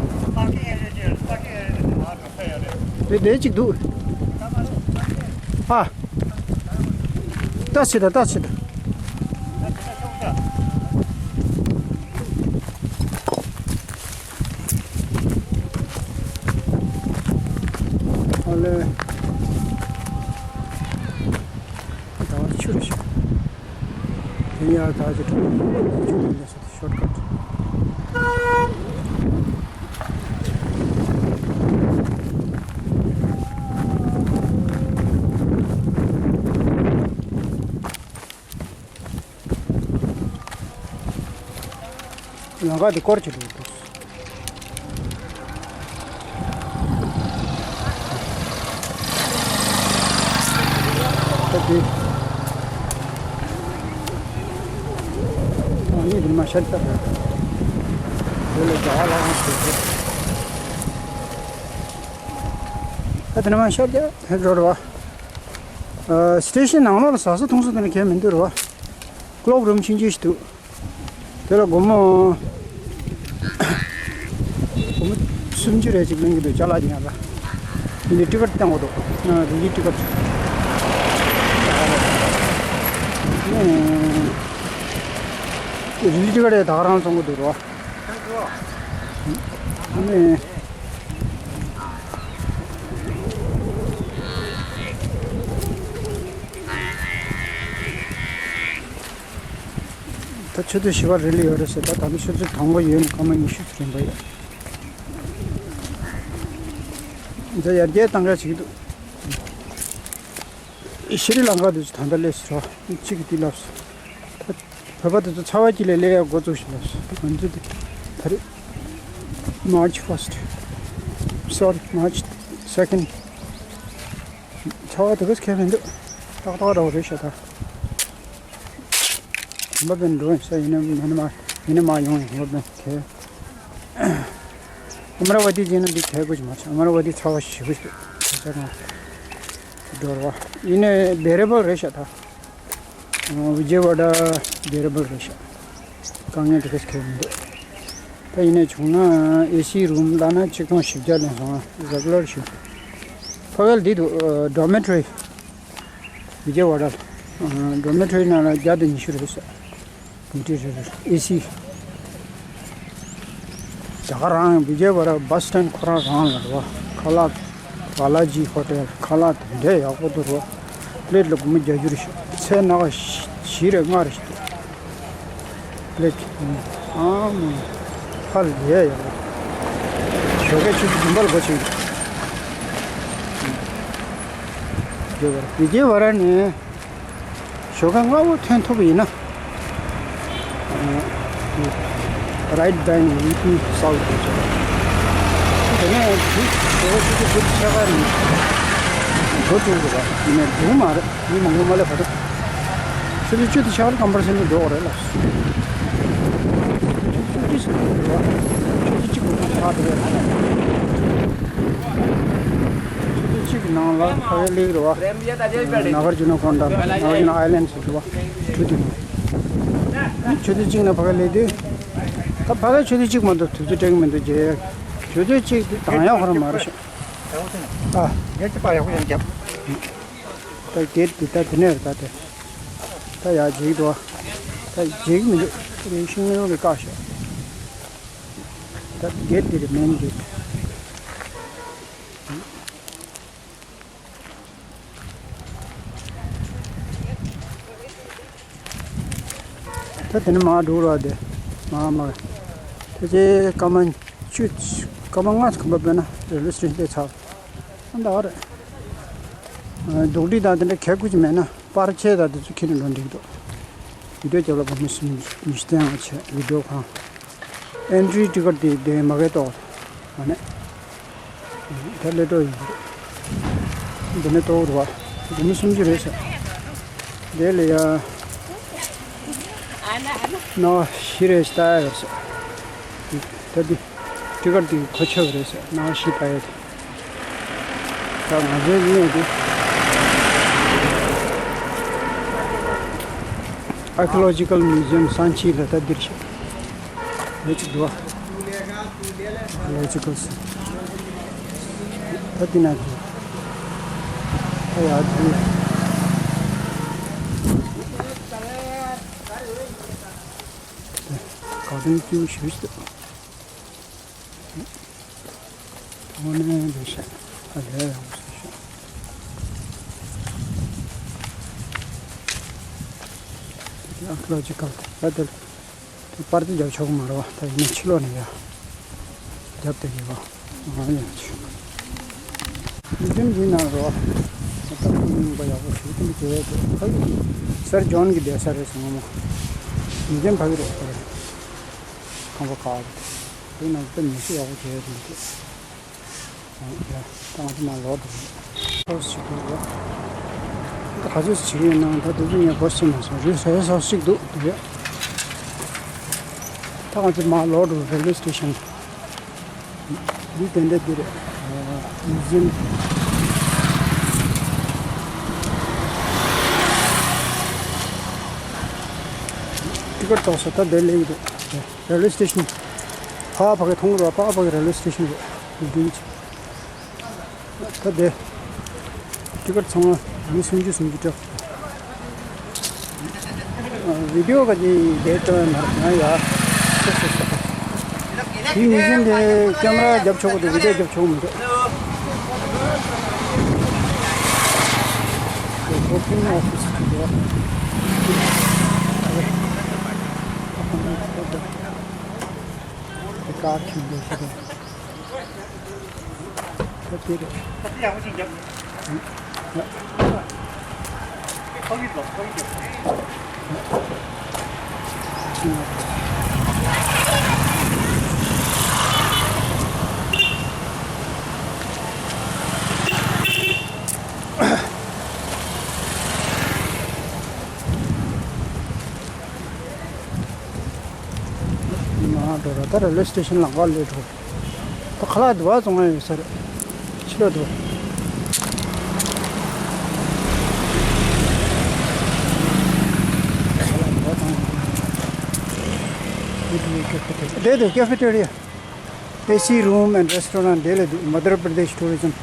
དེ་དེ་གཅིག་འདུག་ཨ། ལྟ་ཕྱི་ད་ལྟ་ཕྱི་ད། ཨ་ལེ། ད་བར་ཆུ་རེ་ཤག་དེ་ཡར་ད་ཅི་ཆུ་རེ་ལས་ཤོར་ཀ་ཊི། ལམ་ཁ་འདི་སྐོར་གྱི་འདུག་ད་འདི། ཨ་ནི་འདི་མ་ཤར་ལྟ་བ། འདི་ལ་རྒྱ་ལ་ཧང་ཞེས་ཏེ། ད་འདི་མ་ཤར་རྒྱ་འགྲོ་ར་བ། ཨ། སི་ཊེ་ཤན་ནང་ལོགས་ལ་ཟ་ས་འཐུང་ས་དེ་ནི་གས་མི་འདུག་ར་བ། ཀློག་རུམ་ཆུང་ཆུང་ཞིག་འདུག་དེ་ལ་སྒོར་མོ། སྒོར་མོ་སུམ་ཅུ་རེ་ཅིག་ལེན་གྱི་འདུག་ཅ་ལག་ཉར་ལ། འདི་ནི་ཊི་ཀཊ་བཏང་དགོས་འདུག་ཨ། རི་ལི་ཊི་ཀཊ། རི་ལི་ཊི་ཀཊ་ཡང་ད་ག་རང་བཙོང་གི་འདུག་ར། ཨ་ནི། ད་ཆུ་ཚོད་བཞི་པ་རི་ལི་ཡོད་རེད་ཟེར། ད་ད་ནི་ཆུ་ཚོད་དང་པོ་ཡོད་ནི་སྐར་མ་ཉི་ཤུ་ཙམ་རིང་པོ་ཡོད། འདི་ཡར་རྒྱས་གཏང་ག་བྱེད་ཀྱི་འདུག་ཤྲི་ལང་ཀ་དུ་ད་ལྟ་སླེབས་སོང་། གཅིག་གིས་དེ་ལབ་སོང་། ད་བོད་པ་དེ་ཚོ་ཚ་བ་དཀྱིལ་ལ་སླེབས་ཡ་འགོ་བཙུགས་ཤིག་ལབ་སོང་། ང་ཚོ་དེ་ད་རེས་March first, sorry, March second. ཚ་བ་དེ་གས་ཁྱད་མི་འདུག་ཏག་ཏག་འདྲ་བོ་རེད་ཤག་ད། གོམ་པ་སྤོས་འགྲོ་ཡིན་ས་ཡིན་ན་མ་ནི་མ་ཡིན་ན་མ་ཡོང་ཡིན་གོམ་པ་སྤོས་དེ། ཨ་མ་ར་ཝ་ཏི་ཅན་ན་འདི་གས་དགོས་ཀྱི་མ་ཆགས། ཨ་མ་ར་ཝ་ཏི་ཚ་བ་ཞེ་པོ་ཞིག་འདུག་ས་ཆ་གང་འགྲོ་ར་བ་ཡིན་ན་བེ་རེ་བལ་རེད་ཤག་ད། ཨ་བི་ཇེ་ཝ་ཌ་བེ་རེ་བལ་རེད་ཤག་དཀའ་ངལ་དེ་གས་ཁྱད་མི་འདུག་ད་ཡིན་ནའི་བྱུང་ན་ཨེ་སི་རུམ་ལབ་ན་ཆིག་སྟོང་བཞི་བརྒྱ་ལེན་སོང་ཨ། རེ་གུ་ལར་ཞུ། ཕ་གལ་འདི་འདུག་ཌོ་མེ་ཊོ་རི། བི་ཇེ་ཝ་ཌ། ཌོ་མེ་ཊོ་རི་ནང་ལ་བརྒྱ་དང་ཉི་ཤུ་རེད་ཟེར། བུ་ཊི་རེ་རེ་ཨེ་སི། ད་ག་རང་བི་ཇེ་ཝ་ཌ་བྷ་སི་སི་ཊེན་ཁོ་རང་རང་ལ་རེད་བ། ཁ་ལག་བ་ལ་ཇི་ཧོ་ཊེལ་ཁ་ལག་དེ་འདྲས་ཡག་པོ་འདུག་རོ། པི་ལེ་ཊི་ལ་སྒོར་མོ་བརྒྱད་ཅུ་རེ་ཞུ། ཚལ་སྣ་ཁ་བཞི་རེ་ལྔ་རེ་ཞུ། པི་ལེ་ཊི་ཨ་མ་ཧ་ལས་ཡག་པོ། ཞོགས་ཀས་ཆུ་ཚོད་བདུན་པ་ལ་སྒོ་ཕྱེ་གི་འདུག་བི་ཇེ་ཝ་ཌ་ནས། ཞོགས་ཀ་སྔ་པོ་ཐོན་ཐུབ་པ་ཡིན་ན། Right Bank V P South དེ་ཚོ། དེ་ནས་དེ་ཞོགས་ཀ་ཆུ་ཚོད་དགུ་ཕྱེད་ཀ་ནས་འགོ་བཙུགས་འདུག་ག་ཡིན་ནའི་འདུག་མ་རེད། མི་མང་པོ་མ་སླེབས་བར་དུ། ཆུ་ཚོད་བཅུ་དང་ཕྱེད་ཀ་ལ་ཀམ་པལ་སོ་རི་འགྲོ་དགོས་རེད་ལ། ཆུ་ཚོད་བཅུ་ཟིན་འགྲོ་བ། ཆུ་ཚོད་གཅིག་གི་ནང་ལ་ཕྱག་ལས་རེད་བ། ཆུ་ཚོད་གཅིག་གི་ནང་ལ་ཕ་གིར་སླེབས་རེད་བ། ནཱ་གར་ཇུ་ན་ཀོན་ཌ། ནཱ་གར་ཇུ་ན་ཨའི་ལེན་ཌ་ཟེར་གྱི་བ། གྲུ་དེ་ནང་། ཆུ་ཚོད་གཅིག་ནང་ཕ་གིར་སླེབས་དུས། ད་ཕ་གིར་ཆུ་ཚོད་གཅིག་མ་གཏོགས་དུས་ཚོད་སྤྲད་ཀྱི་མི་འདུག་ཅེས། ཆུ་ཚོད་གཅིག་དེ་དང་ཡག་ཁོ་རང་མ་རེད་ཤག་ཨ། ངས་ཅི་པར་ཡག་པོ་ཡོང་རྒྱབ། ད་གེ་ཊི་འདི་ད་དེ་ནས་རེད་ད་དེ། ད་ཡར་འཇིག་འདུག་ད་འཇིག་མི་འདུག་རེ་ཤིང་ནང་གི་བཀག་ཤག་ད་གེ་ཊི་འདི་རེད། མེན་གེ་ཊི། ད་དེ་ནས་མར་འགྲོ་ར་དེ། མར་མར། ད་ཅི་སྐར་མ་བཅུ། སྐར་མ་ལྔ་ཙམ་གོམ་པ་སྤོས་ན་རེལ་ཝེ་སི་ཊེ་ཤན་སླེབས་ཚར། ཨ་འདྲ་རེད། རྡོག་སྒྲིག་དང་དེ་འདྲ་གལ་དགོས་ཀྱི་མེད་ན་པར་ཆས་དང་དེ་ཚོ་ཁྱེར་ནས་འགྲོ་འགྲིག་འདུག་བི་ཌིའོ་རྒྱབ་ལ་བུ་མོ་སུམ་ཉི་ཤུ་སྟོན་ཡག་བྱས། བི་ཌིའོ་ཁང་། ཨེན་ཊི་རི་ཊི་ཀེ་ཊི་དེ་དེ་མ་གའི་ཏོག་ཨ་ནི། ད་སླེབས་འགྲོ་ཡིན། འདི་ནས་ཏོག་རུ་བ། བུ་མོ་སུམ་ཅུ་རེད་ཟེར། དེ་ལ་ཡ། སྣ་བཞི་རེ་ཞིག་ལྟ་ཡ་ཡོད་ཟེར། ད་འདི་ཊི་ཀེ་ཊི་འདི་གོ་ཆོད་རེད་ཟེར། སྣ་བཞི་ལྟ་ཡ་དེ། ད་ང་ཚོའི་མི་ཡོད་དེ། Archaeological Museum Sanchi ལ་ད་འདིར་ཞིག་ཡོད་ཅིག་འདུག་ཨ། Archaeological Sanchi། ད་འདི་ན་འདུག་ད་ཡ་འདི། ག་དོན་སྐྱིད་པོ་ཞེ་པོ་ཞིག་འདུག་དངོས་གནས་ལས་བྱེད་ཨ་ལས་ཡག་པོ་ཞིག་བྱུང་། དེ་ཨར་ཀི་ཡོ་ལོ་ཇི་ཀལ་ད་དེ་དེ་པར་དེ་རྒྱབ་ཆོག་གི་མ་རེད་བ། ད་ཡིན་ན་ཕྱི་ལོགས་ནས་ཡ་རྒྱབ་དེ་ཡོད་བ། ང་ཡང་ཆུ་མི་དོན་འདི་ན་རོ། ད་ཁོ་མིན་པ་ཡག་པོ་ཞིག་དེ་འདྲ་བྱས་ཏེ་ཕ་གི་སར་ཇོན་གྱི་བསྡད་ས་རེད་ཟེར། ངོ་མ་མི་དོན་ཕ་གི་རེད་ཟེར། ཁང་པ་ཁག་རེད། དེ་ནང་ད་ཉི་ཤུ་ཡག་པོ་བྱས་ཡོད་དེ་འདུག་ཡ། ད་ང་ཚོ་མར་ལོག་འགྲོ་གི་རེད། ཧོ་སི་ཞིག་འདུག་རེད། ད་ག་ཚོད་ཞིག་ཡིན་ནའང་ད་དེ་ཚོ་ངས་གོ་ཤེས་མ་སོང་། རེད་ཟེར་ས་ཞིག་འདུག་འདུག་ཡ། ད་ང་ཚོ་མར་ལོག་འགྲོ། རེལ་ཝེ་སི་ཊེ་ཤན། འདི་དེ་འདྲ་འདི་རེད། མིའུ་ཛི་ཡམ། ཊི་ཀེ་ཊི་ཏོག་ས་ད་དེ་ལེགས་རེད། རེལ་ཝེ་སི་ཊེ་ཤན། ཕ་ཕ་གི་མཐོང་རོགས། ཕ་ཕ་གི་རེལ་ཝེ་སི་ཊེ་ཤན་རེད། འདི་འདི་ད་དེ། ཊི་ཀེ་ཊི་ཚང་མ་མི་སུམ་ཅུ་སུམ་ཅུ་སྤྲད། ཨ། བི་ཌིའོ་ག་ཅི་བསྡད་ཐུབ་མ་རེད། ང་ཡ། དེ་མི་ཤེས་འདི་ཀེམ་ར་རྒྱབ་ཆོག་གི་འདུག་བི་ཌིའོ་རྒྱབ་ཆོག་མི་འདུག །ཀོ་ཕིན་ཨོ་ཕི་སི་ཅིག་འདུག་།ཀ་ཁྱིམ་འདུག་ཤི་འདུག །ད་དེ་རེད། ང་འགྲོ་ར། ད་རེལ་ཝེ་སི་ཊེ་ཤན་ལམ་ཁ་སླེབས་འགྲོ། ད་ཁ་ལག་འདི་བ་བཙོང་ཡ་ཡོད་ས་རེད། ཕྱི་ལོགས་འདུག །ཁ་ལག་འདི་བ་བཙོང་ཡ་ཡོད། དེ་དེ་ཀེ་ཕེ་ཊེ་རི་ཡ། ཨེ་སི་རུམ་ཨེན་ཌི་རེ་སི་ཊོ་རེན་ཊི་དེ་ལ་འདུག །མ་དྷ་པྲ་དེཤ་ཊུ་རི་ཛམ།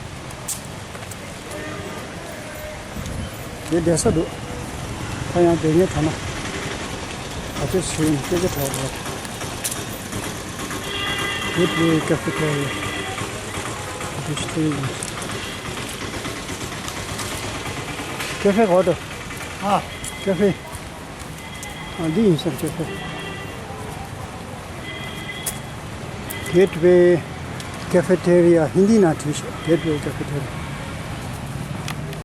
དེ་བསྡད་ས་འདུག །ད་ཡང་སྡོད་མཁན་དྲག་ན། ག་ཚོད་ཞིག་ཡིན་སྐད་ཆ་དྲག་རེད། Gateway Cafeteria། Dish tourism། ཀེ་ཕེ་གོ་འདུག །ཨ། ཀེ་ཕེ། ཨ། འདི་ཡིན་ས་རེད། ཀེ་ཕེ། Gateway Cafeteria ཧིན་དི་ནང་བྲིས་ཤག Gateway Cafeteria།